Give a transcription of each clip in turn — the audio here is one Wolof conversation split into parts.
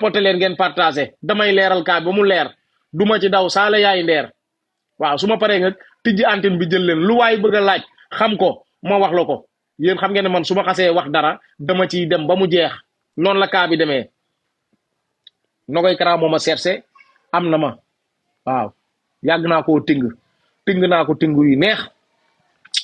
tapoter leen ngeen partager damay leeral kaa ba mu leer duma ci daw saala yaay ndeer waaw su ma paree nga tijji antenne bi jël leen lu waay bëgg a laaj xam ko ma wax la ko yéen xam ngeen ne man su ma xasee wax dara dama ciy dem ba mu jeex noonu la kaa bi demee Nogoy Kara moo ma cherché am na ma waaw yàgg naa koo ting naa ko ting yu neex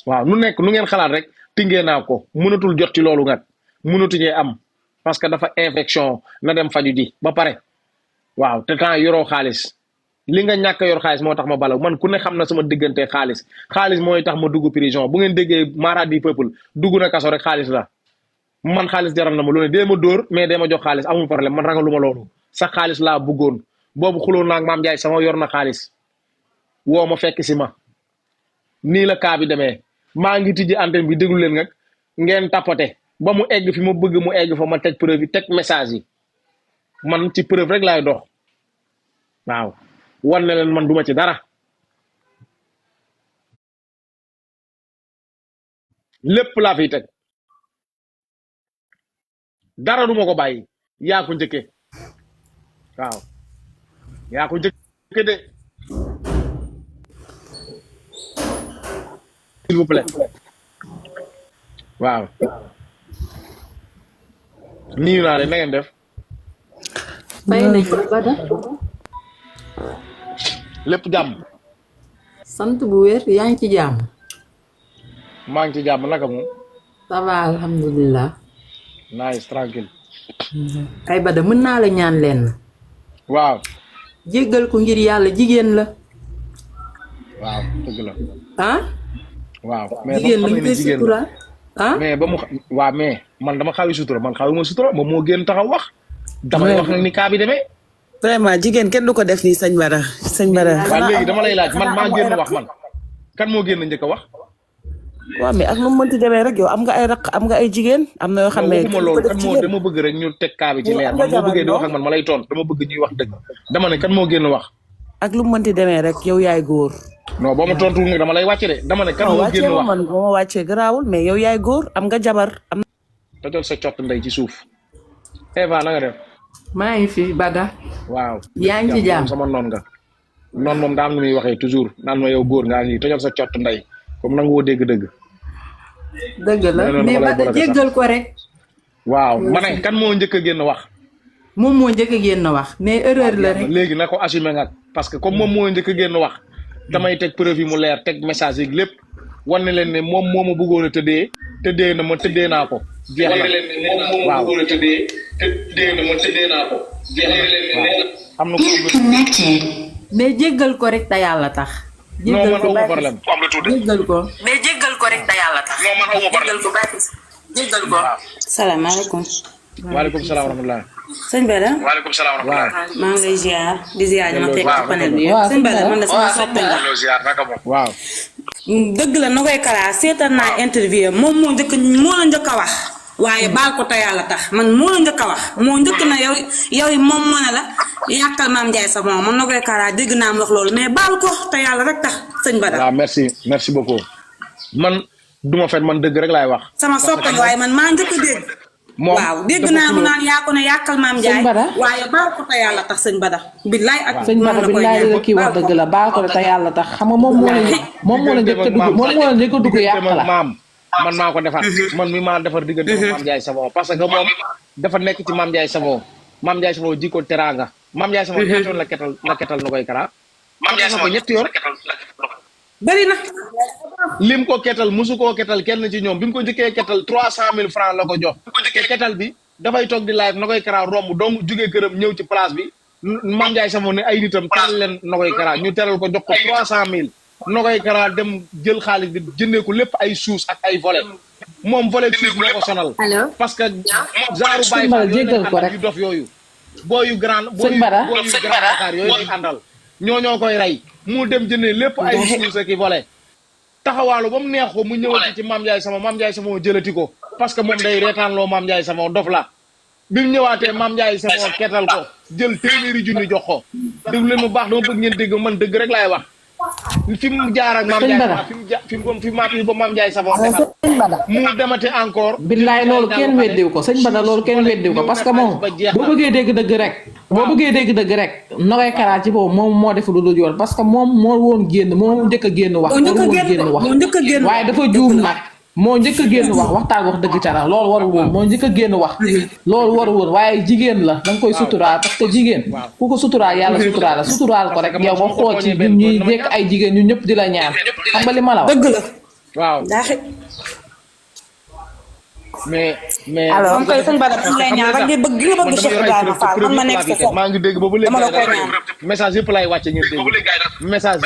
waaw nu nekk nu ngeen xalaat rek tingee naa ko mënatul jot ci loolu nag mënatuñee am parce que dafa infection na dem faju ji ba pare waaw te temps yoroo xaalis li nga ñàkk yor xaalis moo tax ma bala man ku ne xam na sama diggante xaalis mooy tax ma dugg prison bu ngeen déggee mara du peuple dugg na kaso rek xaalis la man xaalis jaral na ma lu ne dee ma dóor mais dee ma jox xaalis amul problème man rangalu ma loolu sax xaalis laa bëggoon boobu xuloon naag maam Ndiaye sama yor na xaalis woo ma fekk si ma nii la kaa bi demee maa ngi tijji antenne bi déglu leen nag ngeen tapote ba mu egg fi ma bëgg mu egg fa ma teg preuve yi teg message yi man ci preuve rek laay dox waaw wan ne leen man duma ci dara lépp laa fiy teg dara duma ko bàyyi yaa ko njëkke waaw yaa ko njëkke de s'il vous plaît waaw nii naa de na ngeen def fay nañ Bada lépp jàmm sant bu wér yaa ngi ci jàmm maa ngi ci jàmm naka moom ça va alhamdulilah nice tranquille ay Bada mën naa la ñaan leen waaw jéggal ko ngir yàlla jigéen la waaw dëgg la ah waaw mais jigéen lañ koy sutura ah mais ba mu waaw mais man dama xawi sutura man xawi ma sutura moom moo génn taxaw wax damay wax nag ni kaa bi demee vraiment jigéen kenn du ko def nii sëñ Bada waaw léegi dama lay laaj man maa génn wax man kan moo génn njëkk a wax waaw mais ak nu mu mënti demee rek yow am nga ay raq am nga ay jigéen am na yoo xam ne waxuma loolu kan moo dama bëgg rek ñu teg kaa bi ci leer man moo bëggee di wax ak man ma lay toon dama bëgg ñuy wax dëgg dama ne kan moo génn wax ak lu mu mënti demee rek yow yaay góor non boo ma tontu nga dama lay wàcce de dama ne kan moo génn wax man boo ma wàccee garaawul mais yow yaay góor am nga jabar am tojol sa cott ndey ci suuf Eva na nga def maa ngi fi Bada waaw yaa ngi ci jàmm sama noon nga noon moom daa am lu muy waxee toujours naan ma yow góor ngaa ngi tojol sa cott ndey comme nangu woo dégg-dëgg dëgg la mais Bada jéggal ko rek waaw ma ne kan moo njëkk a génn wax moom moo njëkk a génn wax mais erreur la rek léegi na ko assumé nga parce que comme moom moo njëkk a génn wax damay teg preuve yi mu leer teg message yi lépp wan ne leen ne moom moo ma bëggoon a tëddee na ma tëddee naa ko jeex na waaw tëddee na ma tëddee naa ko jeex na am na ko mais jéggal ko rek te yàlla tax non man awuma problème jéggal ko mais jéggal ko rek te yàlla tax non man awuma problème jéggal ko salaamaaleykum waaleykum salaam wa rahmatulah sëñ Bada waaleykum salaam wa rahmatulah maa ngi lay ziar di ziar ñu ma fekk ci panel bi yëpp sëñ Bada man de sama soppe nga waaw dëgg la Nogoy Kara seetaan naa interview moom moo la njëkk a wax waaye baal ko te yàlla tax man moo la njëkk a wax moo njëkk na yow moom moo ne la yàqal Mame Ndiaye sa moom man Nogoy Kara dégg naa mu wax loolu mais baal ko te yàlla rek tax sëñ Bada waaw merci beaucoup man duma fen man dëgg rek laay wax sama soppe waaye man maa njëkk a dégg waaw dégg naa mu naan yaa ko ne yàqal Mame Ndiaye waaye baal ko te yàlla tax sëñ Bada billaay ak sëñ Bada billaay la kii wax dëgg la baal ko te yàlla tax xam nga moom moo la njëkk a dugg moom moo la njëkk a dugg yàq la man maa ko defar man mi maa defar diggante Mame Ndiaye Savon parce que moom dafa nekk ci Mame Ndiaye Savon Mame Ndiaye Savon jikko teraanga Mame Ndiaye Savon ñetti yoon la ketal Nogoy Kara Mame Ndiaye Savon ñetti yoon bëri na lim ko ketal musu koo ketal kenn ci ñoom bi mu ko njëkkee ketal 300,000 francs la ko jox te ketal bi dafay toog di live Nogoy Kara romb donc jugee këram ñëw ci place bi Mame Ndiaye Savon ne ay nitam teral leen Nogoy Kara ñu teral ko jox ko 300,000 Nogoy Kara dem jël xaalis bi jëndee ko lépp ay suus ak ay volet moom volet suus moo ko sonal parce que genre bàyyi jéggal ko rek yu dof yooyu booyu grand Dakar yooyu di àndal ñoo koy rey mu dem jëndee lépp ay suus ak i volet taxawaalu ba mu neex ko mu ñëwati ci Mame Ndiaye Savon Mame Ndiaye Savon jëlati ko parce que moom day reetaanloo Mame Ndiaye Savon dof la bi mu ñëwaatee Mame Ndiaye Savon ketal ko jël 1,000 junni jox ko déglu leen mu baax dama bëgg ngeen dégg man dëgg rek laay wax fi mu jaar ak maam Ndiaye fi mu maam Ndiaye Savon defal mu demate encore. billaay loolu kenn weddiw ko sëñ Bada loolu kenn weddiw ko parce que moom boo bëggee dégg dëgg rek Nogaye Kara ci boobu moom moo def lu dul yoon parce que moom moo woon génn moo njëkk a génn wax waaye dafa juum nag moo njëkk a génn waxtaan wax dëgg ca la loolu warul woon moo njëkk a génn wax loolu warul woon waaye jigéen la da nga koy suturaal parce que jigéen ku ko suturaal yàlla suturaal ko rek yow ba xool ci ñun ñuy nekk ay jigéen ñu ñëpp di la ñaan xam nga li ma la wax dëgg la waaw mais alors am koy sëñ Bada fi lay ñaan rek bëgg gi nga bëgg Cheikh Ibrahima Fall man ma nekk foofu maa ngi dégg boobu léegi dama la koy ñaan message yëpp lay wàcce ngeen dégg message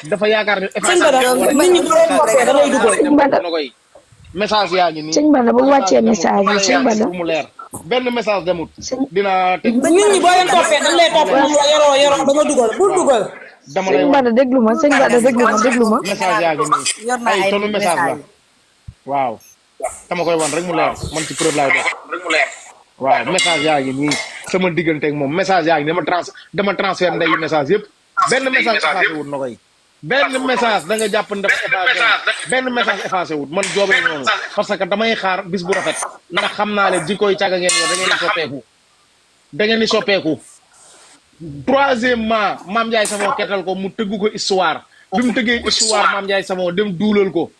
dafa yaakaar ne sëñ Bada nit ñi bu leen toppee da lay dugal message yaa ngi nii sëñ Bada bu wàccee message yi sëñ Bada mu leer benn message demut dina teg nit ñi boo leen toppee dañ lay topp moom la yoroo da nga dugal bul dugal dama lay sëñ Bada déglu ma sëñ Bada déglu ma message yaa ngi nii ay tonu message la waaw dama koy wan rek mu leer man ci preuve laay def waaw message yaa ngi nii sama diggante ak moom message yaa ngi nii dama transfert ndeyu message yëpp benn message effacé wut na koy benn message da nga jàpp ne dafa effacé benn message effacé wut man joobee noonu parce que damay xaar bis bu rafet ndax xam naa leen jikkoy càgga ngeen yow da ngeen di soppeeku troisièmement Mame Ndiaye Savon kettal ko mu tëggu ko histoire bi mu tëggee histoire Mame Ndiaye Savon dem duulal ko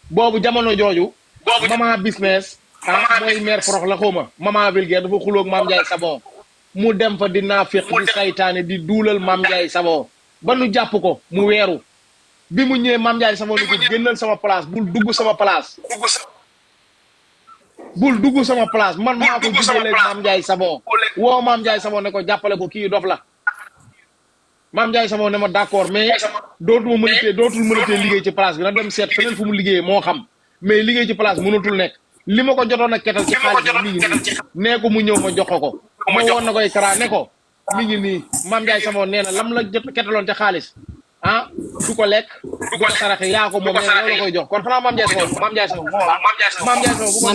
boobu jamono jooju maman business mooy mère forox la xawma maman vulgaire dafa xuloog Mame Ndiaye Savon mu dem fa di naafiq di saytaane di duulal Mame Ndiaye Savon ba nu jàpp ko mu weeru bi mu ñëwee Mame Ndiaye Savon ni ko génnal sama place bul dugg sama place man maa ko jubaleeg Mame Ndiaye Savon woo Mame Ndiaye Savon ne ko jàppale ko kii dof la Mame Ndiaye Savon ne ma d'accord mais dootul mënatee liggéey ci place bi na dem seet feneen fu mu liggéeyee moo xam mais liggéey ci place mënatul nekk li ma ko jotoon a ketal ci xaalis mi ngi nii nee ko mu ñëw ma jox ko ma woon Nogaye Kara ne ko mi ngi nii Mame Ndiaye Savon nee na lam la jot ketaloon ca xaalis du ko lekk du ko saraxe yaa ko moom nee na la koy jox kon xanaa Mame Ndiaye Savon bu ko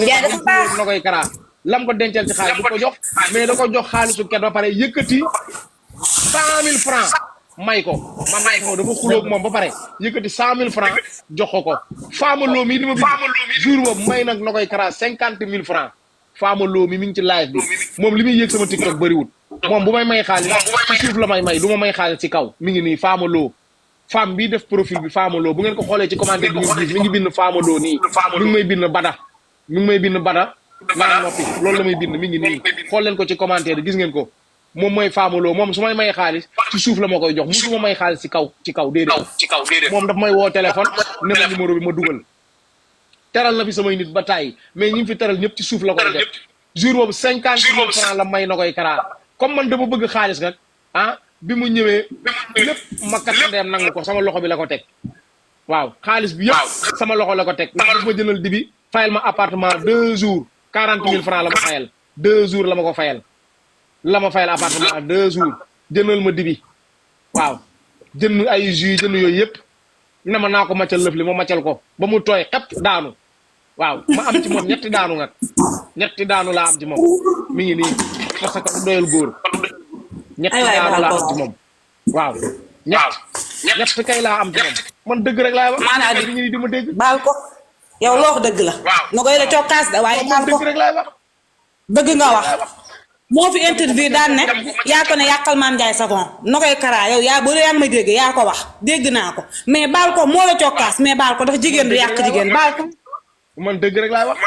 Nogaye Kara lam ko dencal ci xaalis du ko jox mais da ko jox xaalisu ket ba pare yëkkati 100 000 francs may ko Mame Ndiaye Savon dafa xulóog moom ba pare yëkkati 100 000 francs jox ko Fama Lo mi di ma bind jour boobu may nag Nogaye Kara 50 000 francs Fama Lo mi ngi ci live bi moom li muy yëg sama TikTok bëriwul moom bu may xaalis ci suuf la may du ma may xaalis ci kaw mi ngi nii Fama Lo femme bii def profil bi Fama Lo bu ngeen ko xoolee ci commentaire bi ñu gis mi ngi bind Fama Lo nii mi ngi may bind bada naa noppi loolu la may bind mi ngi nii xool leen ko ci commentaire yi gis ngeen ko moom mooy Fama Lo moom su may xaalis ci suuf la ma koy jox musuma may xaalis ci kaw déedéet moom daf may woo téléphone ne ma numéro bi ma dugal teral na fi samay nit ba tàyyi mais ñi fi teral ñëpp ci suuf la koy def jour boobu 50 000 francs la may Nogaye Kara comme man dama bëgg xaalis nag bi mu ñëwee lépp ma kat ndeem nangu ko sama loxo bi la ko teg waaw xaalis bi yëpp sama loxo la ko teg ndax daf ma jëndal dibi fayal ma appartement 2 jours 40 000 francs la ma fayal 2 jours la ma ko fayal appartement 2 jours jëndal ma dibi waaw jënd ay jus jënd yooyu yëpp ne ma naa ko maccal lëf li ma maccal ko ba mu tooy xepp daanu waaw ma am ci moom ñetti daanu laa am ci moom mi ngi nii parce que doyal góor ñett daanu laa am ci moom waaw ñett kay laa am ci moom man dëgg rek laay wax maanaam di ngi di ma dégg baal ko yow loo wax dëgg la Nogaye la cokkaas da waaye baal ko dëgg rek laay wax dëgg nga wax moo fi interview daan ne yaa ko ne yàqal Mame Ndiaye Savon Nogaye Kara yow yaa boo yaa ngi may dégg yaa ko wax dégg naa ko mais baal ko moo la cokkaas mais baal ko dafa jigéen du yàq jigéen baal ko man dëgg rek laay wax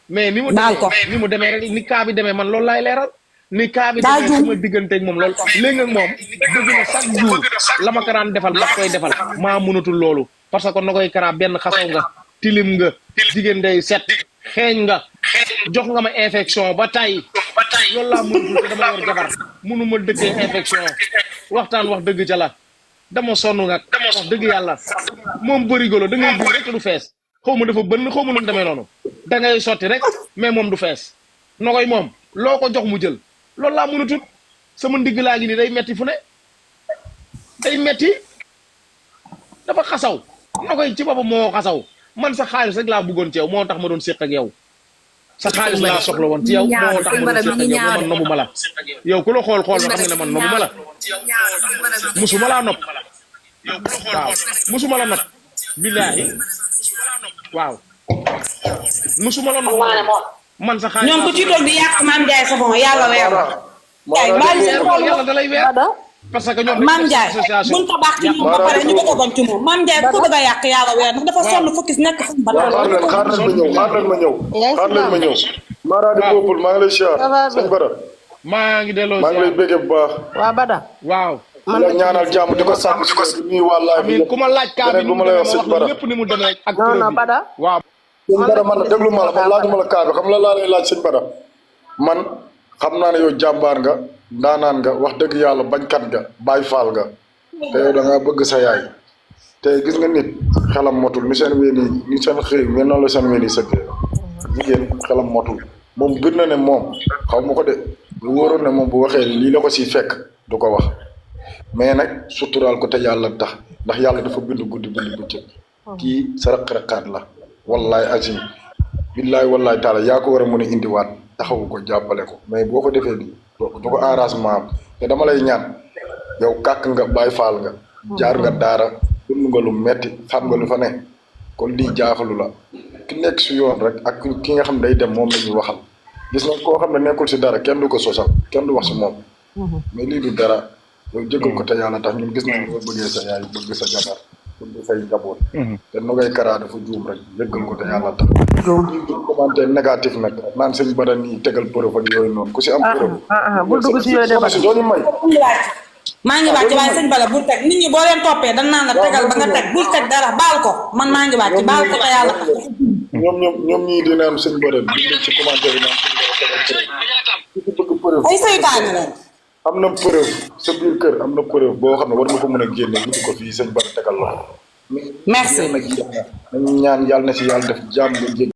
mais ni mu demee rek ni kaa bi demee man loolu laay leeral ni kaa bi demee sama digganteeg moom loolu léegi nag moom dëgg na chaque jour la ma ko daan defal ba koy defal maa mënatul loolu parce que Nogaye Kara benn xasaw nga tilim nga jigéen day set xeeñ nga jox nga ma infection ba tey loolu laa mënatul te dama yor jabar mënuma dëkkee infection waxtaan wax dëgg ca la dama sonn nag wax dëgg yàlla moom bërigo la da ngay jiw rek du fees xaw ma dafa bënn xaw ma nu mu demee noonu da ngay sotti rek mais moom du fees Nogaye moom loo ko jox mu jël loolu laa mënatul sama ndigg laa ngi nii day metti fu ne day metti dafa xasaw Nogaye ci boppam moo xasaw man sa xaalis rek laa bëggoon ci yow moo tax ma doon séq ak yow sa xaalis laa soxla woon ci yow moo tax ma doon séq ak yow man nobu ma la yow ku la xool nga xam ne man nobu ma la musuma laa nopp waaw musuma la nag billaahi waaw musuma la nag man sa xaalis ñoom ku ci toog di yàq Mame Ndiaye Savon yàlla weer la. yàlla da lay weer parce que ñoom Mame Ndiaye buñ ko baax ci moom ba pare ñu bëgg a bon ci moom Mame Ndiaye ku ko bëgg a yàq yàlla weer ndax dafa sonn focus nekk fu mu xaar leen ma ñëw Mara di Popul maa ngi lay siyaar sëñ Bada maa ngi delloo maa ngi lay bëggee bu baax waa Bada. waaw di la ñaanal jàmm di ko sàkku si ko nii wàllaay amiin ku ma laaj kaa bi bu ma lay wax sëñ Bada lépp ni mu demee ak non non Bada. waaw sëñ Bada man déglu ma la man laajuma la kaa bi xam la laa lay laaj sëñ Bada man xam naa ne yow jàmbaar nga ndaanaan nga wax dëgg yàlla bañkat nga Baay Faal nga te yow da ngaa bëgg sa yaay te gis nga nit xelam motul ni seen wéen yi ni seen xëy mais noonu la seen wéen yi sëggee jigéen xelam motul moom bir na ne moom xaw ma ko de lu wóoroon ne moom bu waxee lii la ko siy fekk du ko wax mais nag suturaal ko te yàlla tax ndax yàlla dafa bind guddi bind bëccëg kii sa raq-raqaat la wallaay azim billaay wallaay taala yaa ko war a mën a indiwaat taxawu ko jàppale ko mais boo ko defee nii du ko arrangement am te dama lay ñaan yow kàkk nga Baay Faal nga jaar nga daara dund nga lu metti xam nga lu fa ne kon lii jaaxalu la ki nekk si yoon rek ak ki nga xam ne day dem moom la ñuy waxal gis nga koo xam ne nekkul si dara kenn du ko sosal kenn du wax si moom mais lii du dara yow jëgal ko te yàlla tax ñun gis nañ ko bëggee sa yaay bëgg sa jabar bëgg say njaboot te nu ngay karaa dafa juum rek jëgal ko te yàlla tax ñi du commentaire négatif nag naan sëñ Bada nii tegal preuve ak yooyu noonu ku si am preuve bul dugg si yooyu de Bada. si doo ñu may maa ngi wàcc waaye sëñ Bada bul teg nit ñi boo leen toppee dañ naan la tegal ba nga teg bul teg dara baal ko man maa ngi wàcc baal ko te yàlla tax. ñoom ñii di naan sëñ Bada bind ci commentaire yi naan sëñ Bada tegal preuve ay saytaane lañ. am na preuve sa biir kër am na preuve boo xam ne war nga ko mën a génne ñu ko fii sëñ Bada tegal la merci. nañu ñaan yàlla na si yàlla def jàmm nga